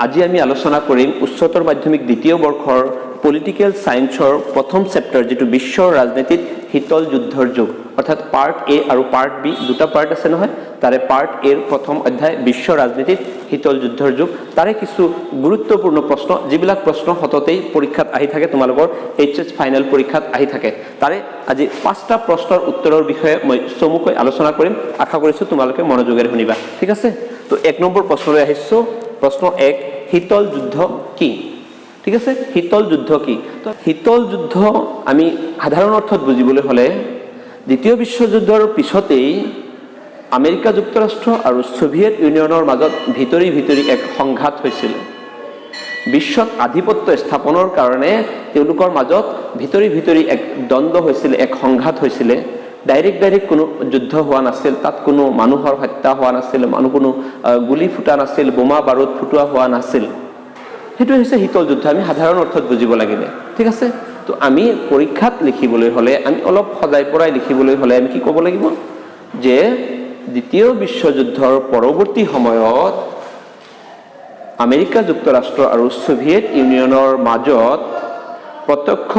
আজি আমি আলোচনা কৰিম উচ্চতৰ মাধ্যমিক দ্বিতীয় বৰ্ষৰ পলিটিকেল ছায়েন্সৰ প্ৰথম চেপ্টাৰ, যিটো বিশ্বৰ ৰাজনীতিত শীতল যুদ্ধৰ যুগ, অৰ্থাৎ পাৰ্ট এ আৰু পাৰ্ট বি দুটা পাৰ্ট আছে নহয়। তাৰে পাৰ্ট এৰ প্ৰথম অধ্যায় বিশ্ব ৰাজনীতিত শীতল যুদ্ধৰ যুগ, তাৰে কিছু গুৰুত্বপূৰ্ণ প্ৰশ্ন, যিবিলাক প্ৰশ্ন সততেই পৰীক্ষাত আহি থাকে, তোমালোকৰ এইচএছ ফাইনেল পৰীক্ষাত আহি থাকে, তাৰে আজি পাঁচটা প্ৰশ্নৰ উত্তৰৰ বিষয়ে মই চমুকৈ আলোচনা কৰিম। আশা কৰিছোঁ তোমালোকে মনোযোগেৰে শুনিবা। ঠিক আছে? তো 1 নম্বৰ প্ৰশ্নলৈ আহিছোঁ। প্ৰশ্ন 1, শীতল যুদ্ধ কি? ঠিক আছে, শীতল যুদ্ধ কি? তো শীতল যুদ্ধ আমি সাধাৰণ অৰ্থত বুজিবলৈ হ'লে দ্বিতীয় বিশ্বযুদ্ধৰ পিছতেই আমেৰিকা যুক্তৰাষ্ট্ৰ আৰু ছোভিয়েট ইউনিয়নৰ মাজত ভিতৰি ভিতৰি এক সংঘাত হৈছিল। বিশ্বত আধিপত্য স্থাপনৰ কাৰণে তেওঁলোকৰ মাজত ভিতৰি ভিতৰি এক দ্বন্দ্ব হৈছিলে, এক সংঘাত হৈছিলে। ডাইৰেক্ট ডাইৰেক্ট কোনো যুদ্ধ হোৱা নাছিল, তাত কোনো মানুহৰ হত্যা হোৱা নাছিল, মানুহ কোনো গুলী ফুটা নাছিল, বোমা বাৰুদ ফুটোৱা হোৱা নাছিল। সেইটো হৈছে শীতল যুদ্ধ, আমি সাধাৰণ অৰ্থত বুজিব লাগিলে। ঠিক আছে? তো আমি পৰীক্ষাত লিখিবলৈ হ'লে, আমি অলপ সজাই পৰাই লিখিবলৈ হ'লে আমি কি ক'ব লাগিব যে দ্বিতীয় বিশ্বযুদ্ধৰ পৰৱৰ্তী সময়ত আমেৰিকা যুক্তৰাষ্ট্ৰ আৰু ছোভিয়েট ইউনিয়নৰ মাজত প্ৰত্যক্ষ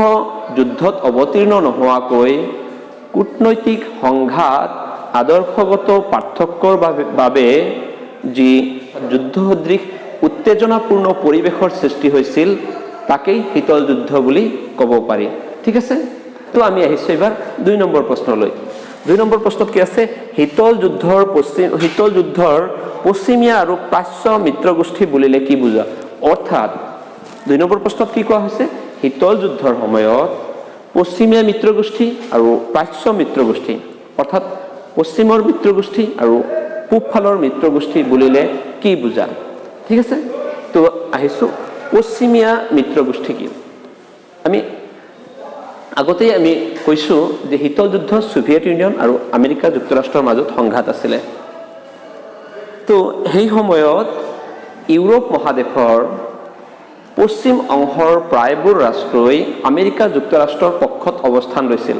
যুদ্ধত অৱতীৰ্ণ নোহোৱাকৈ কূটনৈতিক সংঘাত, আদৰ্শগত পাৰ্থক্যৰ বাবে যি যুদ্ধসদৃশ উত্তেজনাপূৰ্ণ পৰিৱেশৰ সৃষ্টি হৈছিল, তাকেই শীতল যুদ্ধ বুলি ক'ব পাৰি। ঠিক আছে? তো আমি আহিছোঁ এইবাৰ 2 নম্বৰ প্ৰশ্নলৈ। 2 নম্বৰ প্ৰশ্নত কি আছে? শীতল যুদ্ধৰ পশ্চিমীয়া আৰু প্ৰাচ্য মিত্ৰগোষ্ঠী বুলিলে কি বুজা? অৰ্থাৎ 2 নম্বৰ প্ৰশ্নত কি কোৱা হৈছে? শীতল যুদ্ধৰ সময়ত পশ্চিমীয়া মিত্ৰগোষ্ঠী আৰু প্ৰাচ্য মিত্ৰগোষ্ঠী, অৰ্থাৎ পশ্চিমৰ মিত্ৰগোষ্ঠী আৰু পূবফালৰ মিত্ৰগোষ্ঠী বুলিলে কি বুজা? ঠিক আছে? তো আহিছোঁ, পশ্চিমীয়া মিত্ৰগোষ্ঠী কি? আমি আগতেই আমি কৈছোঁ যে শীতল যুদ্ধ ছোভিয়েট ইউনিয়ন আৰু আমেৰিকা যুক্তৰাষ্ট্ৰৰ মাজত সংঘাত আছিলে। তো সেই সময়ত ইউৰোপ মহাদেশৰ পশ্চিম অংশৰ প্ৰায়বোৰ ৰাষ্ট্ৰই আমেৰিকা যুক্তৰাষ্ট্ৰৰ পক্ষত অৱস্থান লৈছিল।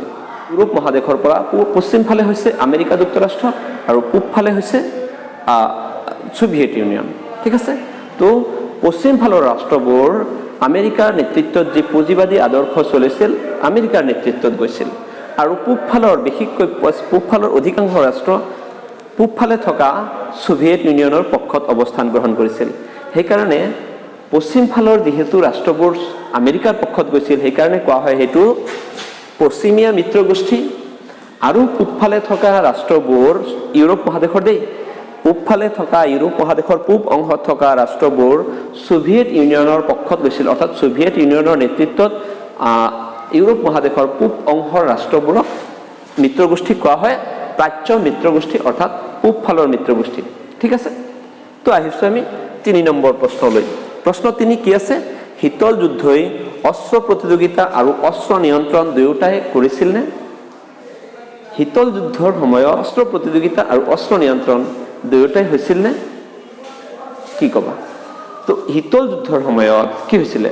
ইউৰোপ মহাদেশৰ পৰা পশ্চিম ফালে হৈছে আমেৰিকা যুক্তৰাষ্ট্ৰ আৰু পূব ফালে হৈছে ছোভিয়েট ইউনিয়ন। ঠিক আছে? তো পশ্চিম ফালৰ ৰাষ্ট্ৰবোৰ আমেৰিকাৰ নেতৃত্বত যি পুঁজিবাদী আদৰ্শ চলিছিল, আমেৰিকাৰ নেতৃত্বত গৈছিল আৰু পূবফালৰ, বিশেষকৈ পূবফালৰ অধিকাংশ ৰাষ্ট্ৰ পূবফালে থকা ছোভিয়েট ইউনিয়নৰ পক্ষত অৱস্থান গ্ৰহণ কৰিছিল। সেইকাৰণে পশ্চিম ফালৰ যিহেতু ৰাষ্ট্ৰবোৰ আমেৰিকাৰ পক্ষত গৈছিল, সেইকাৰণে কোৱা হয় সেইটো পশ্চিমীয়া মিত্ৰগোষ্ঠী। আৰু পূবফালে থকা ৰাষ্ট্ৰবোৰ, ইউৰোপ মহাদেশৰ দেই, পূবফালে থকা ইউৰোপ মহাদেশৰ পূব অংশত থকা ৰাষ্ট্ৰবোৰ ছোভিয়েট ইউনিয়নৰ পক্ষত গৈছিল। অৰ্থাৎ ছোভিয়েট ইউনিয়নৰ নেতৃত্বত ইউৰোপ মহাদেশৰ পূব অংশৰ ৰাষ্ট্ৰবোৰক মিত্ৰগোষ্ঠী কোৱা হয় প্ৰাচ্য মিত্ৰগোষ্ঠী, অৰ্থাৎ পূব ফালৰ মিত্ৰগোষ্ঠী। ঠিক আছে? তো আহিছোঁ আমি 3 নম্বৰ প্ৰশ্নলৈ। প্ৰশ্ন 3 কি আছে? শীতল যুদ্ধই অস্ত্ৰ প্ৰতিযোগিতা আৰু অস্ত্ৰ নিয়ন্ত্ৰণ দুয়োটাই কৰিছিলনে? শীতল যুদ্ধৰ সময়ত অস্ত্ৰ প্ৰতিযোগিতা আৰু অস্ত্ৰ নিয়ন্ত্ৰণ দুয়োটাই হৈছিল নে, কি ক'বা? তো শীতল যুদ্ধৰ সময়ত কি হৈছিলে?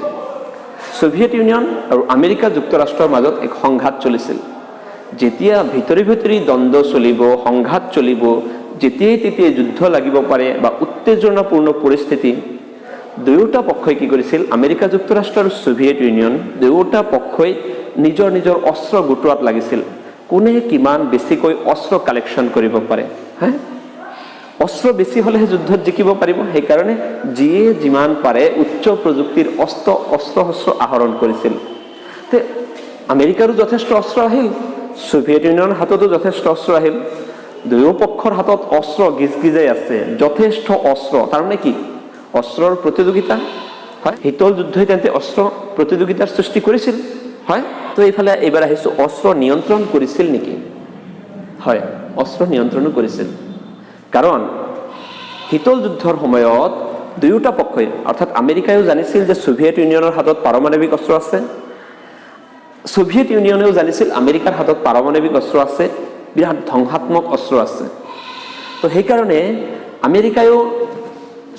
ছোভিয়েট ইউনিয়ন আৰু আমেৰিকা যুক্তৰাষ্ট্ৰৰ মাজত এক সংঘাত চলিছিল। যেতিয়া ভিতৰি ভিতৰি দ্বন্দ্ব চলিব, সংঘাত চলিব, যেতিয়াই তেতিয়াই যুদ্ধ লাগিব পাৰে বা উত্তেজনাপূৰ্ণ পৰিস্থিতি, দুয়োটা পক্ষই কি কৰিছিল? আমেৰিকা যুক্তৰাষ্ট্ৰ আৰু ছোভিয়েট ইউনিয়ন দুয়োটা পক্ষই নিজৰ নিজৰ অস্ত্ৰ গোটোৱাত লাগিছিল। কোনে কিমান বেছিকৈ অস্ত্ৰ কালেকশ্যন কৰিব পাৰে। হে, অস্ত্ৰ বেছি হ'লেহে যুদ্ধত জিকিব পাৰিব। সেইকাৰণে যিয়ে যিমান পাৰে উচ্চ প্ৰযুক্তিৰ অস্ত্ৰ শস্ত্ৰ আহৰণ কৰিছিল। তে আমেৰিকাৰো যথেষ্ট অস্ত্ৰ আহিল, ছোভিয়েট ইউনিয়নৰ হাততো যথেষ্ট অস্ত্ৰ আহিল। দুয়ো পক্ষৰ হাতত অস্ত্ৰ গিজগিজাই আছে, যথেষ্ট অস্ত্ৰ। তাৰমানে কি? অস্ত্ৰৰ প্ৰতিযোগিতা হয়। শীতল যুদ্ধই তেন্তে অস্ত্ৰ প্ৰতিযোগিতাৰ সৃষ্টি কৰিছিল, হয়। তো এইফালে এইবাৰ আহিছোঁ, অস্ত্ৰ নিয়ন্ত্ৰণ কৰিছিল নেকি? হয়, অস্ত্ৰ নিয়ন্ত্ৰণো কৰিছিল। কাৰণ শীতল যুদ্ধৰ সময়ত দুয়োটা পক্ষই, অৰ্থাৎ আমেৰিকাইও জানিছিল যে ছোভিয়েট ইউনিয়নৰ হাতত পাৰমাণৱিক অস্ত্ৰ আছে, ছোভিয়েট ইউনিয়নেও জানিছিল আমেৰিকাৰ হাতত পাৰমাণৱিক অস্ত্ৰ আছে, বিৰাট ধ্বংসাত্মক অস্ত্ৰ আছে। তো সেইকাৰণে আমেৰিকায়ো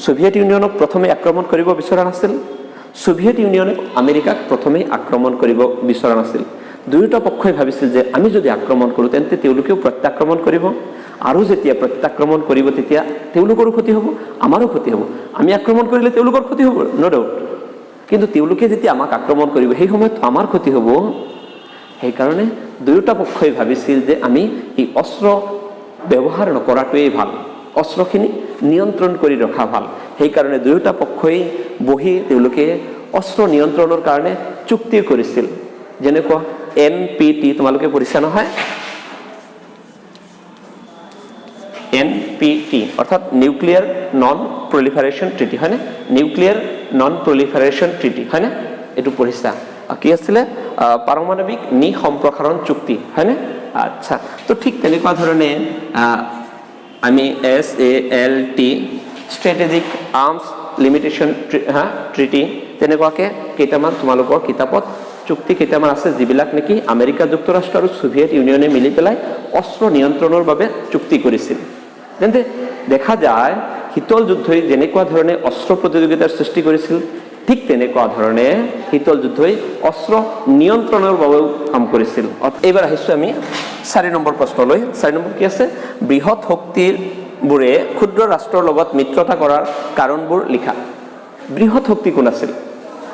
ছোভিয়েট ইউনিয়নক প্ৰথমে আক্ৰমণ কৰিব বিচৰা নাছিল, ছোভিয়েট ইউনিয়নে আমেৰিকাক প্ৰথমেই আক্ৰমণ কৰিব বিচৰা নাছিল। দুয়োটা পক্ষই ভাবিছিল যে আমি যদি আক্ৰমণ কৰোঁ, তেন্তে তেওঁলোকেও প্ৰত্যাক্ৰমণ কৰিব। আৰু যেতিয়া প্ৰত্যাক্ৰমণ কৰিব তেতিয়া তেওঁলোকৰো ক্ষতি হ'ব, আমাৰো ক্ষতি হ'ব। আমি আক্ৰমণ কৰিলে তেওঁলোকৰ ক্ষতি হ'ব, ন' ডাউট, কিন্তু তেওঁলোকে যেতিয়া আমাক আক্ৰমণ কৰিব সেই সময়ত আমাৰ ক্ষতি হ'ব। সেইকাৰণে দুয়োটা পক্ষই ভাবিছিল যে আমি এই অস্ত্ৰ ব্যৱহাৰ নকৰাটোৱেই ভাল, অস্ত্ৰখিনি নিয়ন্ত্ৰণ কৰি ৰখা ভাল। সেইকাৰণে দুয়োটা পক্ষই বহি তেওঁলোকে অস্ত্ৰ নিয়ন্ত্ৰণৰ কাৰণে চুক্তি কৰিছিল। যেনেকুৱা NPT, তোমালোকে পঢ়িছা নহয়, NPT অৰ্থাৎ নিউক্লিয়াৰ নন প্ৰলিফাৰেশ্যন ট্ৰিটি, হয়নে? নিউক্লিয়াৰ নন প্ৰলিফাৰেশ্যন ট্ৰিটি, হয়নে? এইটো পঢ়িছা। কি আছিলে? পাৰমাণৱিক নিসম্প্ৰসাৰণ চুক্তি, হয়নে? আচ্ছা, তো ঠিক তেনেকুৱা ধৰণে আমি SALT, strategic arms limitation treaty, তেনেকুৱাকৈ কেইটামান তোমালোকৰ কিতাপত চুক্তি কেইটামান আছে, যিবিলাক নেকি আমেৰিকা যুক্তৰাষ্ট্ৰ আৰু ছোভিয়েট ইউনিয়নে মিলি পেলাই অস্ত্ৰ নিয়ন্ত্ৰণৰ বাবে চুক্তি কৰিছিল। তেন্তে দেখা যায় শীতল যুদ্ধই যেনেকুৱা ধৰণে অস্ত্ৰ প্ৰতিযোগিতাৰ সৃষ্টি কৰিছিল, ঠিক তেনেকুৱা ধৰণে শীতল যুদ্ধই অস্ত্ৰ নিয়ন্ত্ৰণৰ বাবেও কাম কৰিছিল। এইবাৰ আহিছোঁ আমি 4 নম্বৰ প্ৰশ্নলৈ। 4 নম্বৰ কি আছে? বৃহৎ শক্তিবোৰে ক্ষুদ্ৰ ৰাষ্ট্ৰৰ লগত মিত্ৰতা কৰাৰ কাৰণবোৰ লিখা। বৃহৎ শক্তি কোন আছিল?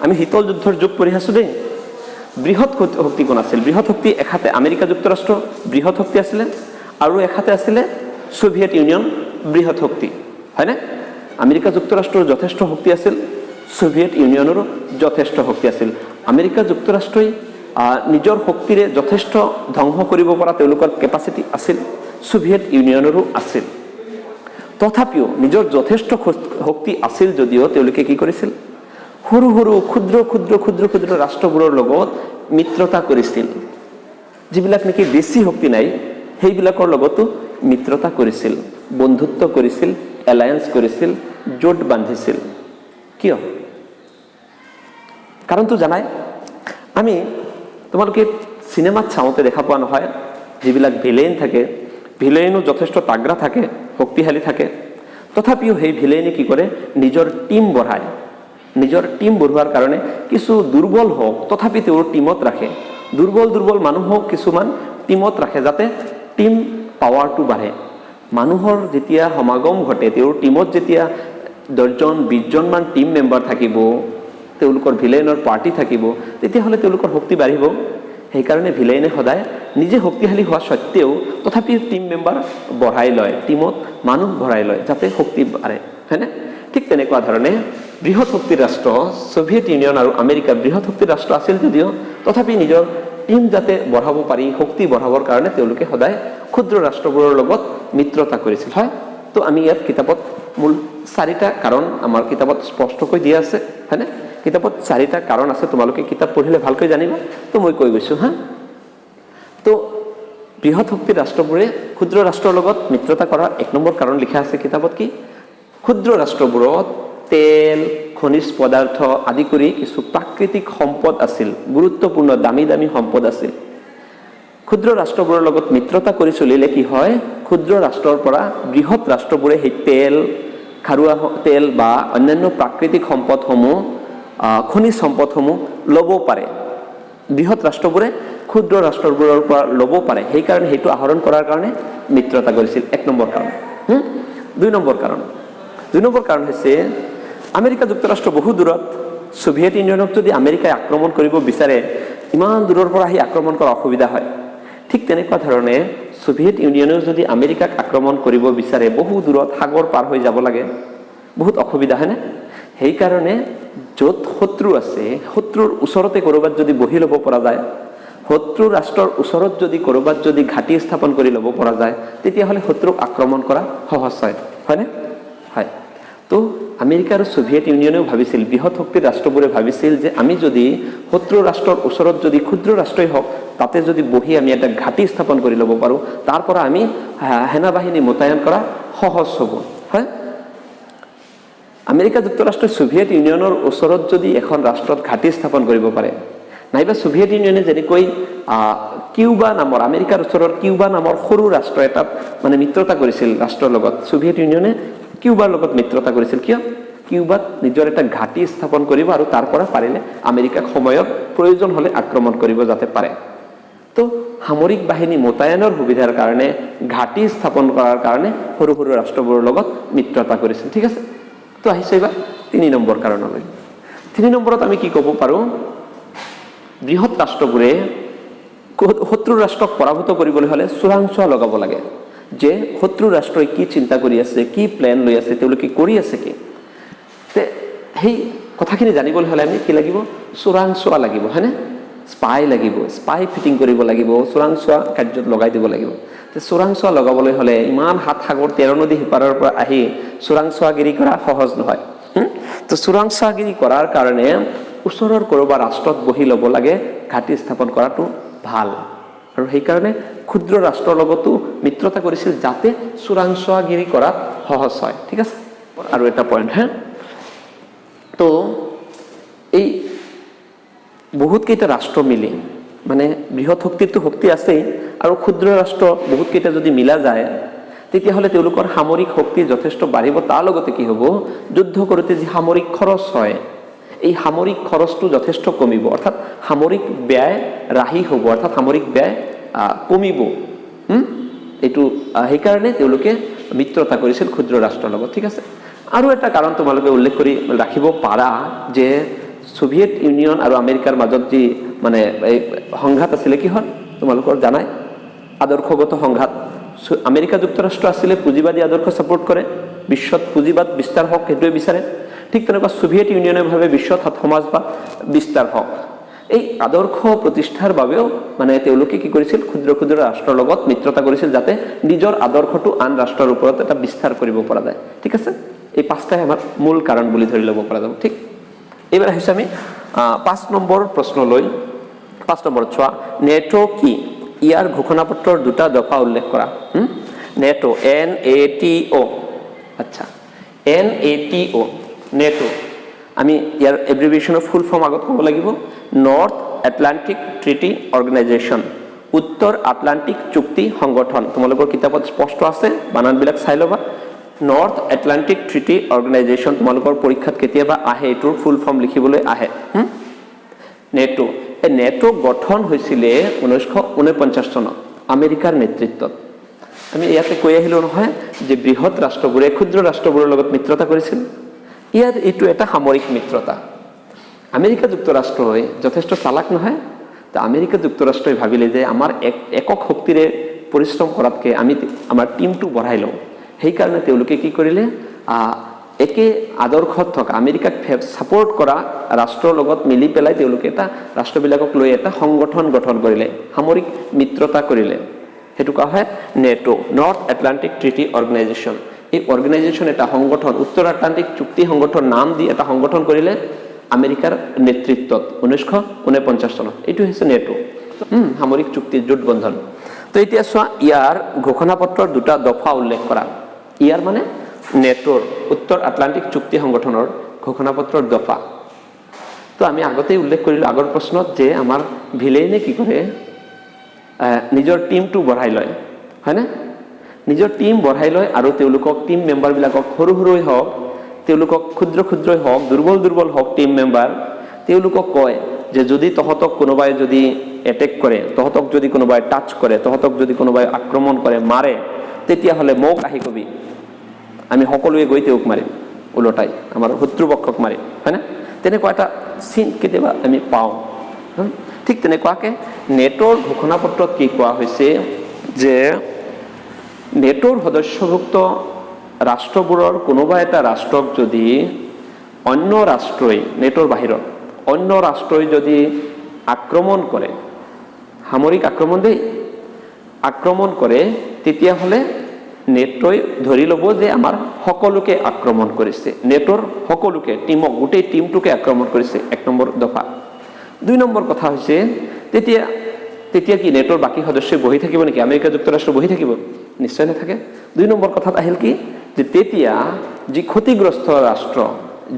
আমি শীতল যুদ্ধৰ যুগ পঢ়ি আছোঁ দেই। বৃহৎ শক্তি কোন আছিল? বৃহৎ শক্তি এখাতে আমেৰিকা যুক্তৰাষ্ট্ৰ বৃহৎ শক্তি আছিলে, আৰু এখাতে আছিলে ছোভিয়েট ইউনিয়ন বৃহৎ শক্তি, হয়নে? আমেৰিকা যুক্তৰাষ্ট্ৰৰ যথেষ্ট শক্তি আছিল, ছোভিয়েট ইউনিয়নৰো যথেষ্ট শক্তি আছিল। আমেৰিকা যুক্তৰাষ্ট্ৰই নিজৰ শক্তিৰে যথেষ্ট ধ্বংস কৰিব পৰা তেওঁলোকৰ কেপাচিটি আছিল, ছোভিয়েট ইউনিয়নৰো আছিল। তথাপিও নিজৰ যথেষ্ট শক্তি আছিল যদিও তেওঁলোকে কি কৰিছিল? সৰু সৰু ক্ষুদ্ৰ ক্ষুদ্ৰ ক্ষুদ্ৰ ক্ষুদ্ৰ ৰাষ্ট্ৰবোৰৰ লগত মিত্ৰতা কৰিছিল। যিবিলাক নেকি বেছি শক্তি নাই সেইবিলাকৰ লগতো মিত্ৰতা কৰিছিল, বন্ধুত্ব কৰিছিল, এলায়েন্স কৰিছিল, জোট বান্ধিছিল। কিয়? কাৰণটো জানাই। আমি তোমালোকে চিনেমাত চাওঁতে দেখা পোৱা নহয়, যিবিলাক ভিলেইন থাকে, ভিলেইনো যথেষ্ট তাগ্ৰা থাকে, শক্তিশালী থাকে, তথাপিও সেই ভিলেইনে কি কৰে? নিজৰ টীম বঢ়ায়। নিজৰ টীম বঢ়োৱাৰ কাৰণে কিছু দুৰ্বল হওক তথাপি তেওঁৰ টীমত ৰাখে। দুৰ্বল দুৰ্বল মানুহক কিছুমান টীমত ৰাখে যাতে টীম পাৱাৰটো বাঢ়ে। মানুহৰ যেতিয়া সমাগম ঘটে, তেওঁৰ টীমত যেতিয়া 10জন 20জনমান টীম মেম্বাৰ থাকিব, তেওঁলোকৰ ভিলেইনৰ পাৰ্টি থাকিব, তেতিয়াহ'লে তেওঁলোকৰ শক্তি বাঢ়িব। সেইকাৰণে ভিলেইনে সদায় নিজে শক্তিশালী হোৱা সত্ত্বেও তথাপি টীম মেম্বাৰ বঢ়াই লয়, টীমত মানুহ ভৰাই লয় যাতে শক্তি বাঢ়ে, হয়নে? ঠিক তেনেকুৱা ধৰণে বৃহৎ শক্তিৰ ৰাষ্ট্ৰ ছোভিয়েট ইউনিয়ন আৰু আমেৰিকা বৃহৎ শক্তিৰ ৰাষ্ট্ৰ আছিল যদিও তথাপি নিজৰ টীম যাতে বঢ়াব পাৰি, শক্তি বঢ়াবৰ কাৰণে তেওঁলোকে সদায় ক্ষুদ্ৰ ৰাষ্ট্ৰবোৰৰ লগত মিত্ৰতা কৰিছিল, হয়। তো আমি ইয়াত কিতাপত মূল 4টা কাৰণ আমাৰ কিতাপত স্পষ্টকৈ দিয়া আছে, হয়নে? কিতাপত 4টা কাৰণ আছে, তোমালোকে কিতাপ পঢ়িলে ভালকৈ জানিবা। তো মই কৈ গৈছোঁ, হা। তো বৃহৎ শক্তিৰ ৰাষ্ট্ৰবোৰে ক্ষুদ্ৰ ৰাষ্ট্ৰৰ লগত মিত্ৰতা কৰাৰ 1 নম্বৰ কাৰণ লিখা আছে কিতাপত কি? ক্ষুদ্ৰ ৰাষ্ট্ৰবোৰত তেল, খনিজ পদাৰ্থ আদি কৰি কিছু প্ৰাকৃতিক সম্পদ আছিল, গুৰুত্বপূৰ্ণ দামী দামী সম্পদ আছিল। ক্ষুদ্ৰ ৰাষ্ট্ৰবোৰৰ লগত মিত্ৰতা কৰি চলিলে কি হয়? ক্ষুদ্ৰ ৰাষ্ট্ৰৰ পৰা বৃহৎ ৰাষ্ট্ৰবোৰে সেই তেল, খাৰুৱা তেল বা অন্যান্য প্ৰাকৃতিক সম্পদসমূহ, খনিজ সম্পদসমূহ ল'ব পাৰে। বৃহৎ ৰাষ্ট্ৰবোৰে ক্ষুদ্ৰ ৰাষ্ট্ৰবোৰৰ পৰা ল'ব পাৰে, সেইকাৰণে সেইটো আহৰণ কৰাৰ কাৰণে মিত্ৰতা কৰিছিল, 1 নম্বৰ কাৰণ। 2 নম্বৰ কাৰণ, 2 নম্বৰ কাৰণ হৈছে আমেৰিকা যুক্তৰাষ্ট্ৰ বহু দূৰত, ছোভিয়েট ইউনিয়নক যদি আমেৰিকাই আক্ৰমণ কৰিব বিচাৰে, ইমান দূৰৰ পৰা আহি আক্ৰমণ কৰা অসুবিধা হয়। ঠিক তেনেকুৱা ধৰণে ছোভিয়েট ইউনিয়নেও যদি আমেৰিকাক আক্ৰমণ কৰিব বিচাৰে, বহু দূৰত সাগৰ পাৰ হৈ যাব লাগে, বহুত অসুবিধা, হয়নে? সেইকাৰণে য'ত শত্ৰু আছে, শত্ৰুৰ ওচৰতে ক'ৰবাত যদি বহি ল'ব পৰা যায়, শত্ৰু ৰাষ্ট্ৰৰ ওচৰত যদি ক'ৰবাত যদি ঘাটি স্থাপন কৰি ল'ব পৰা যায়, তেতিয়াহ'লে শত্ৰুক আক্ৰমণ কৰা সহজ হয়, হয়নে? হয়। তো আমেৰিকা আৰু ছোভিয়েট ইউনিয়নেও ভাবিছিল, বৃহৎ শক্তিৰ ৰাষ্ট্ৰবোৰে ভাবিছিল যে আমি যদি শত্ৰু ৰাষ্ট্ৰৰ ওচৰত যদি ক্ষুদ্ৰ ৰাষ্ট্ৰই হওক, তাতে যদি বহি আমি এটা ঘাটি স্থাপন কৰি ল'ব পাৰোঁ, তাৰ পৰা আমি সেনাবাহিনী মোতায়েন কৰা সহজ হ'ব, হয়। আমেৰিকা যুক্তৰাষ্ট্ৰই ছোভিয়েট ইউনিয়নৰ ওচৰত যদি এখন ৰাষ্ট্ৰত ঘাটি স্থাপন কৰিব পাৰে, নাইবা ছোভিয়েট ইউনিয়নে যেনেকৈ কিউবা নামৰ, আমেৰিকাৰ ওচৰৰ কিউবা নামৰ সৰু ৰাষ্ট্ৰ এটাত মানে মিত্ৰতা কৰিছিল ৰাষ্ট্ৰৰ লগত, ছোভিয়েট ইউনিয়নে কিউবাৰ লগত মিত্ৰতা কৰিছিল। কিয়? কিউবাত নিজৰ এটা ঘাটি স্থাপন কৰিব আৰু তাৰ পৰা পাৰিলে আমেৰিকাক সময়ত প্ৰয়োজন হ'লে আক্ৰমণ কৰিব যাতে পাৰে। তো সামৰিক বাহিনী মোতায়েনৰ সুবিধাৰ কাৰণে, ঘাটি স্থাপন কৰাৰ কাৰণে সৰু সৰু ৰাষ্ট্ৰবোৰৰ লগত মিত্ৰতা কৰিছিল। ঠিক আছে, তো আহিছে এইবাৰ 3 নম্বৰ কাৰণলৈ। 3 নম্বৰত আমি কি ক'ব পাৰোঁ, বৃহৎ ৰাষ্ট্ৰবোৰে শত্ৰু ৰাষ্ট্ৰক পৰাভূত কৰিবলৈ হ'লে চোৰাংচোৱা লগাব লাগে, যে শত্ৰু ৰাষ্ট্ৰই কি চিন্তা কৰি আছে, কি প্লেন লৈ আছে, তেওঁলোকে কৰি আছে কি। তে সেই কথাখিনি জানিবলৈ হ'লে আমি কি লাগিব, চোৰাংচোৱা লাগিব, হয়নে? স্পাই লাগিব, স্পাই ফিটিং কৰিব লাগিব, চোৰাংচোৱা কাৰ্যত লগাই দিব লাগিব। তে চোৰাংচোৱা লগাবলৈ হ'লে ইমান 7 সাগৰ 13 নদী সিপাৰৰ পৰা আহি চোৰাংচোৱাগিৰি কৰা সহজ নহয়। তো চোৰাংচোৱাগিৰি কৰাৰ কাৰণে ওচৰৰ ক'ৰবাৰ ৰাষ্ট্ৰত বহি ল'ব লাগে, ঘাটি স্থাপন কৰাটো ভাল। আৰু সেইকাৰণে ক্ষুদ্ৰ ৰাষ্ট্ৰৰ লগতো মিত্ৰতা কৰিছিল, যাতে চোৰাংচোৱাগিৰি কৰাত সহজ হয়। ঠিক আছে, আৰু এটা পইণ্ট হে, তো এই বহুতকেইটা ৰাষ্ট্ৰ মিলি, মানে বৃহৎ শক্তিৰতো শক্তি আছেই, আৰু ক্ষুদ্ৰ ৰাষ্ট্ৰ বহুতকেইটা যদি মিলা যায়, তেতিয়াহ'লে তেওঁলোকৰ সামৰিক শক্তি যথেষ্ট বাঢ়িব। তাৰ লগতে কি হ'ব, যুদ্ধ কৰোঁতে যি সামৰিক খৰচ হয়, এই সামৰিক খৰচটো যথেষ্ট কমিব, অৰ্থাৎ সামৰিক ব্যয় ৰাহি হ'ব, অৰ্থাৎ সামৰিক ব্যয় কমিব। এইটো সেইকাৰণে তেওঁলোকে মিত্ৰতা কৰিছিল ক্ষুদ্ৰ ৰাষ্ট্ৰৰ লগত। ঠিক আছে, আৰু এটা কাৰণ তোমালোকে উল্লেখ কৰি ৰাখিব পাৰা যে ছোভিয়েট ইউনিয়ন আৰু আমেৰিকাৰ মাজত যি মানে এই সংঘাত আছিলে, কি হ'ল তোমালোকৰ জানাই, আদৰ্শগত সংঘাত। আমেৰিকা যুক্তৰাষ্ট্ৰ আছিলে পুঁজিবাদী আদৰ্শ ছাপোৰ্ট কৰে, বিশ্বত পুঁজিবাদ বিস্তাৰ হওক সেইটোৱে বিচাৰে। ঠিক তেনেকুৱা ছোভিয়েট ইউনিয়নে ভাবে বিশ্বত সমাজবাদ বিস্তাৰ হওক। এই আদৰ্শ প্ৰতিষ্ঠাৰ বাবেও মানে তেওঁলোকে কি কৰিছিল, ক্ষুদ্ৰ ক্ষুদ্ৰ ৰাষ্ট্ৰৰ লগত মিত্ৰতা কৰিছিল, যাতে নিজৰ আদৰ্শটো আন ৰাষ্ট্ৰৰ ওপৰত এটা বিস্তাৰ কৰিব পৰা যায়। ঠিক আছে, এই 5টাই আমাৰ মূল কাৰণ বুলি ধৰি ল'ব পৰা যাব। ঠিক, এইবাৰ আহিছোঁ আমি 5 নম্বৰ প্ৰশ্নলৈ। 5 নম্বৰত চোৱা, নেটো কি, ইয়াৰ ঘোষণাপত্ৰৰ 2টা দফা উল্লেখ কৰা। নেটো, NATO, আচ্ছা NATO, নেটো, আমি ইয়াৰ এব্ৰিভিয়েশ্যনৰ ফুল ফৰ্ম আগত ক'ব লাগিব, নৰ্থ এটলাণ্টিক ট্ৰিটি অৰ্গেনাইজেশ্যন, উত্তৰ আটলাণ্টিক চুক্তি সংগঠন। তোমালোকৰ কিতাপত স্পষ্ট আছে, বানানবিলাক চাই ল'বা। নৰ্থ এটলাণ্টিক ট্ৰিটি অৰ্গেনাইজেশ্যন তোমালোকৰ পৰীক্ষাত কেতিয়াবা আহে, এইটোৰ ফুল ফৰ্ম লিখিবলৈ আহে। নেটো, এই নেটো গঠন হৈছিলে 1949 চনত আমেৰিকাৰ নেতৃত্বত। আমি ইয়াতে কৈ আহিলোঁ নহয় যে বৃহৎ ৰাষ্ট্ৰবোৰে ক্ষুদ্ৰ ৰাষ্ট্ৰবোৰৰ লগত মিত্ৰতা কৰিছিল। ইয়াৰ এইটো এটা সামৰিক মিত্ৰতা। আমেৰিকা যুক্তৰাষ্ট্ৰই যথেষ্ট চালাক নহয়, তো আমেৰিকা যুক্তৰাষ্ট্ৰই ভাবিলে যে আমাৰ একক শক্তিৰে পৰিশ্ৰম কৰাতকৈ আমি আমাৰ টীমটো বঢ়াই লওঁ। সেইকাৰণে তেওঁলোকে কি কৰিলে, একে আদৰ্শত থকা আমেৰিকাক ছাপোৰ্ট কৰা ৰাষ্ট্ৰৰ লগত মিলি পেলাই তেওঁলোকে এটা ৰাষ্ট্ৰবিলাকক লৈ এটা সংগঠন গঠন কৰিলে, সামৰিক মিত্ৰতা কৰিলে। সেইটো কোৱা হয় NATO, North Atlantic Treaty Organization. এই অৰ্গেনাইজেশ্যন এটা সংগঠন, উত্তৰ আটলাণ্টিক চুক্তি সংগঠন নাম দি এটা সংগঠন কৰিলে আমেৰিকাৰ নেতৃত্বত 1949 চনত। এইটো হৈছে নেটো, সামৰিক চুক্তি জোটবন্ধন। তো এতিয়া চোৱা, ইয়াৰ ঘোষণাপত্ৰৰ 2টা দফা উল্লেখ কৰা। ইয়াৰ মানে নেটোৰ, উত্তৰ আটলাণ্টিক চুক্তি সংগঠনৰ ঘোষণাপত্ৰৰ দফা। তো আমি আগতেই উল্লেখ কৰিলোঁ আগৰ প্ৰশ্নত যে আমাৰ ভিলেইনে কি কৰে, নিজৰ টীমটো বঢ়াই লয়, হয়নে? নিজৰ টীম বঢ়াই লয় আৰু তেওঁলোকক টীম মেম্বাৰবিলাকক সৰু সৰুই হওক, তেওঁলোকক ক্ষুদ্ৰ ক্ষুদ্ৰই হওক, দুৰ্বল দুৰ্বল হওক টীম মেম্বাৰ, তেওঁলোকক কয় যে যদি তহঁতক কোনোবাই যদি এটেক কৰে, তহঁতক যদি কোনোবাই টাচ কৰে, তহঁতক যদি কোনোবাই আক্ৰমণ কৰে, মাৰে, তেতিয়াহ'লে মোক আহি কবি, আমি সকলোৱে গৈ তেওঁক মাৰিম, ওলোটাই আমাৰ শত্ৰুপক্ষক মাৰিম, হয়নে? তেনেকুৱা এটা চিন কেতিয়াবা আমি পাওঁ। ঠিক তেনেকুৱাকৈ নেটোৰ ঘোষণাপত্ৰত কি কোৱা হৈছে যে নেটোৰ সদস্যভুক্ত ৰাষ্ট্ৰবোৰৰ কোনোবা এটা ৰাষ্ট্ৰক যদি অন্য ৰাষ্ট্ৰই, নেটোৰ বাহিৰত অন্য ৰাষ্ট্ৰই যদি আক্ৰমণ কৰে, সামৰিক আক্ৰমণ দেই, আক্ৰমণ কৰে, তেতিয়াহ'লে নেটোই ধৰি ল'ব যে আমাৰ সকলোকে আক্ৰমণ কৰিছে, নেটোৰ সকলোকে, টীমক, গোটেই টীমটোকে আক্ৰমণ কৰিছে, 1 নম্বৰ দফা। 2 নম্বৰ কথা হৈছে তেতিয়া কি নেটোৰ বাকী সদস্যই বহি থাকিব নেকি? আমেৰিকা যুক্তৰাষ্ট্ৰ বহি থাকিব? নিশ্চয় নাথাকে। 2 নম্বৰ কথাত আহিল কি যে তেতিয়া যি ক্ষতিগ্ৰস্ত ৰাষ্ট্ৰ,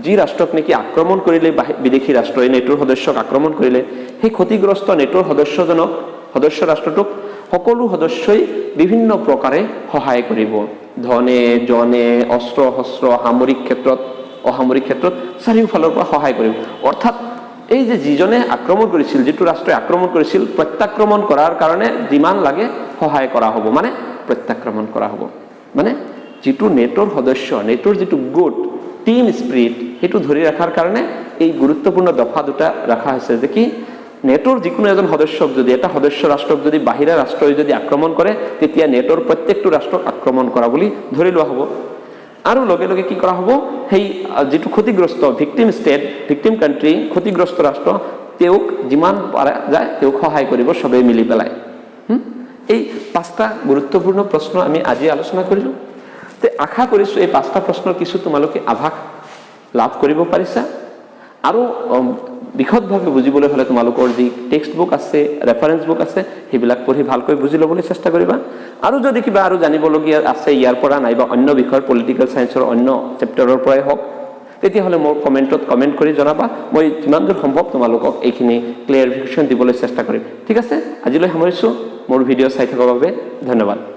যি ৰাষ্ট্ৰক নেকি আক্ৰমণ কৰিলে বিদেশী ৰাষ্ট্ৰই নেটোৰ সদস্যক আক্ৰমণ কৰিলে, সেই ক্ষতিগ্ৰস্ত নেটোৰ সদস্য ৰাষ্ট্ৰটোক সকলো সদস্যই বিভিন্ন প্ৰকাৰে সহায় কৰিব, ধনে জনে, অস্ত্ৰ শস্ত্ৰ, সামৰিক ক্ষেত্ৰত, অসামৰিক ক্ষেত্ৰত চাৰিওফালৰ পৰা সহায় কৰিব। অৰ্থাৎ এই যে যিজনে আক্ৰমণ কৰিছিল, যিটো ৰাষ্ট্ৰই আক্ৰমণ কৰিছিল, প্ৰত্যাক্ৰমণ কৰাৰ কাৰণে যিমান লাগে সহায় কৰা হ'ব, মানে প্ৰত্যাক্ৰমণ কৰা হ'ব। মানে যিটো নেটোৰ সদস্য, নেটোৰ যিটো গোট, টিম স্পিৰিট, সেইটো ধৰি ৰখাৰ কাৰণে এই গুৰুত্বপূৰ্ণ দফা দুটা ৰখা হৈছে যে কি নেটোৰ যিকোনো এজন সদস্যক যদি, এটা সদস্য ৰাষ্ট্ৰক যদি বাহিৰা ৰাষ্ট্ৰই যদি আক্ৰমণ কৰে, তেতিয়া নেটোৰ প্ৰত্যেকটো ৰাষ্ট্ৰক আক্ৰমণ কৰা বুলি ধৰি লোৱা হ'ব। আৰু লগে লগে কি কৰা হ'ব? সেই যিটো ক্ষতিগ্ৰস্ত ভিক্টিম ষ্টেট, ভিক্টিম কাণ্ট্ৰি, ক্ষতিগ্ৰস্ত ৰাষ্ট্ৰ, তেওঁক যিমান পৰা যায় তেওঁক সহায় কৰিব চবেই মিলি পেলাই। এই পাঁচটা গুৰুত্বপূৰ্ণ প্ৰশ্ন আমি আজি আলোচনা কৰিলোঁ। তে আশা কৰিছোঁ এই পাঁচটা প্ৰশ্নৰ কিছু তোমালোকে আভাস লাভ কৰিব পাৰিছা। আৰু বিশদভাৱে বুজিবলৈ হ'লে তোমালোকৰ যি টেক্সট বুক আছে, ৰেফাৰেঞ্চ বুক আছে, সেইবিলাক পঢ়ি ভালকৈ বুজি ল'বলৈ চেষ্টা কৰিবা। আৰু যদি কিবা আৰু জানিবলগীয়া আছে ইয়াৰ পৰা নাইবা অন্য বিষয়ৰ, পলিটিকেল ছায়েন্সৰ অন্য চেপ্টাৰৰ পৰাই হওক, তেতিয়াহ'লে মোৰ কমেণ্টত কমেণ্ট কৰি জনাবা। মই যিমান দূৰ সম্ভৱ তোমালোকক এইখিনি ক্লিয়াৰিফিকেশ্যন দিবলৈ চেষ্টা কৰিম। ঠিক আছে, আজিলৈ সামৰিছোঁ। মোৰ ভিডিঅ' চাই থকাৰ বাবে ধন্যবাদ।